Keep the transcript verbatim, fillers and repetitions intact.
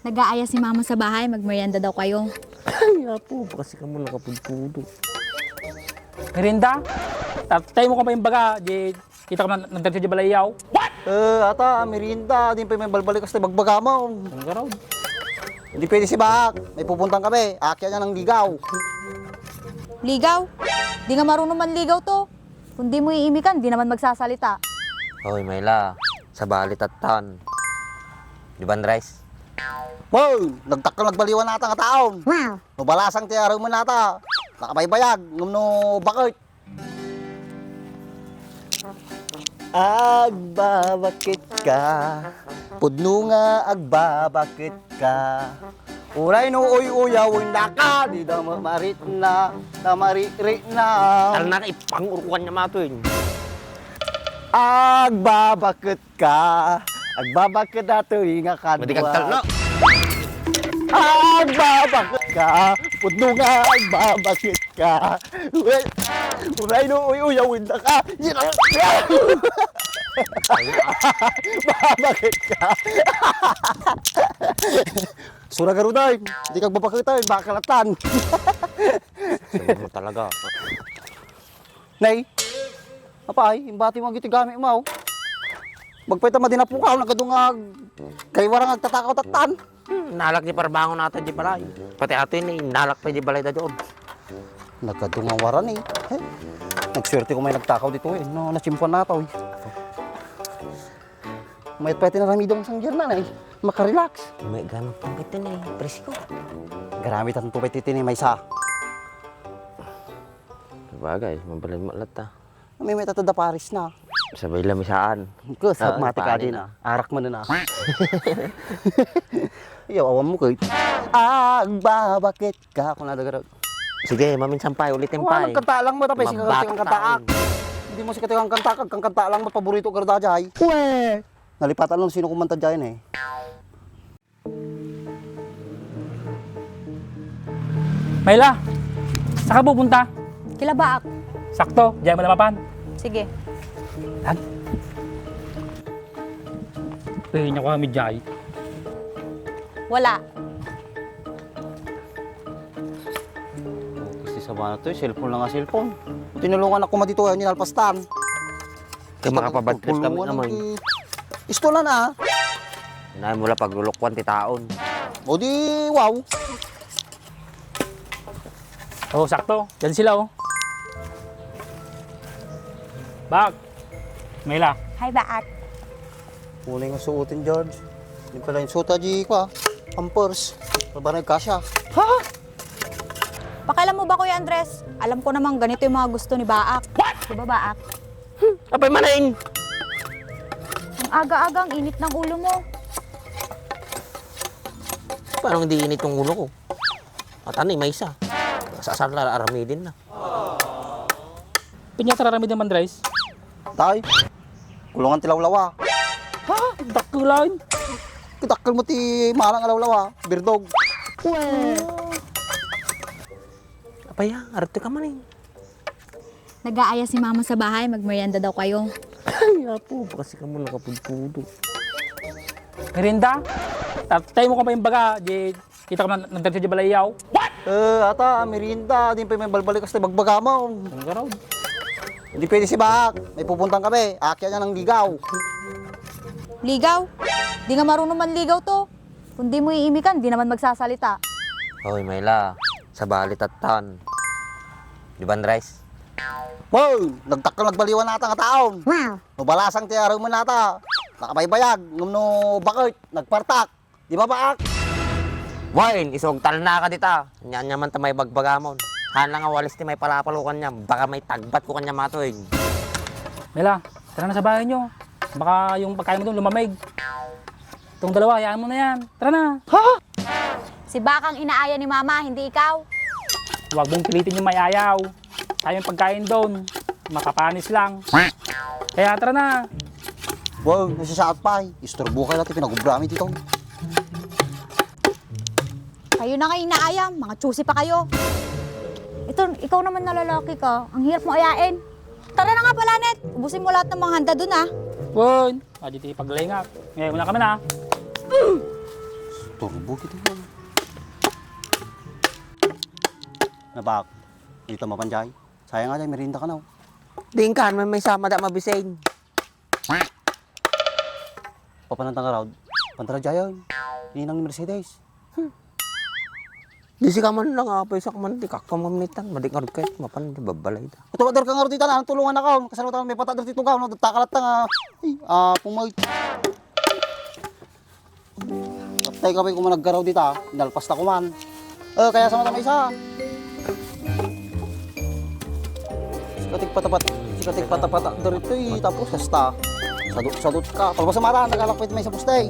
Nag-aayas si Mama sa bahay, magmerienda daw kayo. Ay, apo, baka si kamo nakapudpudo. Merienda? Tatay mo ka pa yung baga, di kita ka man nagdagsa di balayaw. Eh, ata, merienda, di pa may balbalik hasta bagbaga mo. Ang garaw. Hindi pwede si Bak, may pupuntan kami, akyat niya ng ligaw. Ligaw? Di nga marunong manligaw to. Kung di mo iimikan, di naman magsasalita. Hoy, Mayla, sabali tattan. Di ba, Andres? Wow! Nagtakkel nagbaliwan nata nga taon. Wow! No balasang ti araw mo nata. Nakabaybayag, ngem no bakit? Agbabakit ka, pudno nga agbabakit ka. Uray no uy-uyaw, naka, di da ma-, maritna, da mariritna. Talna ka, ipangurkuan niya matoy. Agbabakit ka, agbabakit na tuwi nga kadwa. Madi kagtal, no? Agbabakit ka, pudno nga agbabakit ka. Uray, uray no uy-uyaw, naka. Babakit ka. Sura garuday, di kagbabakitan, bakalatan. Sabi mo talaga. Nay, apay, imbati mo iti gamit mo. Magpayta madinapukaw, nagadu nga ag-, kay warang agtatakaw tattan. Hmm, nalak di parbangon ata di balay. Pati ato yun, eh, nalak pa di balay da doon. Nagadu nga waran eh. Eh, nagswerte ko may nagtakaw dito eh. No, natsimpuan na to eh. Mayat pa iti naramidong sang German eh. Makarelax. May gamit pang ito ni presko. Garamit ang tubay titi ni maysa. Sabagay, mabalin mo latta. May may tatada paris na. Sabay lamisaan. Ko, sa Ah, mati ka panin din na. Ah. Arak mo na na. Iyo, awan mo kay. Agbabakit ka, kung nadagarag. Sige, maminsan pa, ulitin Wa, pa eh. Nagkanta lang mo, tapos Mabak kang kantaak. Taon. Hindi mo sikat ang kantaak, kang kanta lang mo, paborito ka rin dyan. Uwe! Nalipatan lang sino kumanta dyan eh. Mayla, saan ka pupunta? Kila Baak. Sakto, diyan mo na mapan. Sige. Tan. Pwede niya ko kami dyan. Wala. Kasi sa bana to, eh, cellphone lang nga cellphone. Tinulungan ako madito, eh, ninalpastan. Kaya makapabadtrip kami naman. Isto na na. Nay, mula paglulukwan ti taon. O di, wow. Oh, sakto. Diyan sila, oh. Bak. Mayla. Hi, Baak. Kuning suotin, George. Di pala yung suta di ko, ah. Pampers. Mabarag ka siya. Ha? Pakialam mo ba, Kuya Andres? Alam ko namang ganito yung mga gusto ni Baak. What? Di ba, Baak? Hmm, apay manain? Ang aga-aga, ang init ng ulo mo. Parang hindi init yung ulo ko. At ano, eh, may isa. Sasarla, aramidin na. Pinyata aramidin man, Andres? Tay, kulungan ti lawlawa. Ha? Dakkel lang. Kidakkel mo ti marang a lawlawa, birdog. Uwe. Apaya, arte ka man eh. Nag-aayas si Mama sa bahay, magmerienda daw kayo. Ay, apo, baka si kamo nakapudpudo. Merienda? Tatay mo ka pa yung baga, di kita ka man nagdagsa di balayaw. What? Eh, ata, merienda, di pa may balbalik hasta bagbaga mo. Ang garaw. Hindi pwede si Bak, may pupuntan kami, akyat niya ng ligaw. Ligaw? Di nga marunong manligaw to. Kung di mo iimikan, di naman magsasalita. Hoy, Mayla, sabali tattan. Di ba, Andres? Wow! Nagtakkel nagbaliwan nata nga taon. Wow! No balasang ti araw mo nata. Nakabaybayag, ngem no bakit, nagpartak. Di ba, Baak? Wain, isugtalna ka dita. Nya, nya man ta may bagbagamon. Haan lang awalis ti may palapalukan niya. Baka may tagbat ko kanya matuig. Mela, tara na sa bahay niyo. Baka yung pagkain mo doon lumamig. Itong dalawa, hayaan mo na yan. Tara na. Ha? Si Bakang inaaya ni Mama, hindi ikaw. Huwag mong pilitin yung may ayaw. Sayang yung pagkain doon. Mapapanis lang. Kaya tara na. Wow, nasasaat pa eh. Istorbo ka natin, pinagubra mi dito. Kayo na nga inaaya, mga choosy pa kayo. Ito, ikaw naman na lalaki ka. Ang hirap mo ayain. Tara na nga pala, Net. Ubusin mo lahat ng mga handa dun, ah. Wow, Adi ti paglengak. Ngayon muna kami na. Turbo kita. Nabak, dita mapanjay. Sayang nga, merienda ka na. Di ka man may sama da mabisin. Papanantang ka raw, pantaradyayan. Ninang ni Mercedes. Di si ka man lang, apay, sak man, di ka kamamitan, madik nga rugkay, mapan, di babalay da. Ito, adar ka nga rugkay, tulungan ako, kasalutan, may patader ti tugaw, no, takalat ta nga, ay, ah, pumay. Patay ka, may kuman naggaraw dita, nalpas ta kuman. Eh, kaya sa mata may isa. Sikatik patapat, sikatik patapat, adar ito, eh, tapos, hasta, sadot-sadot ka, palabas sa mata, nagalakpit may sa poste, eh.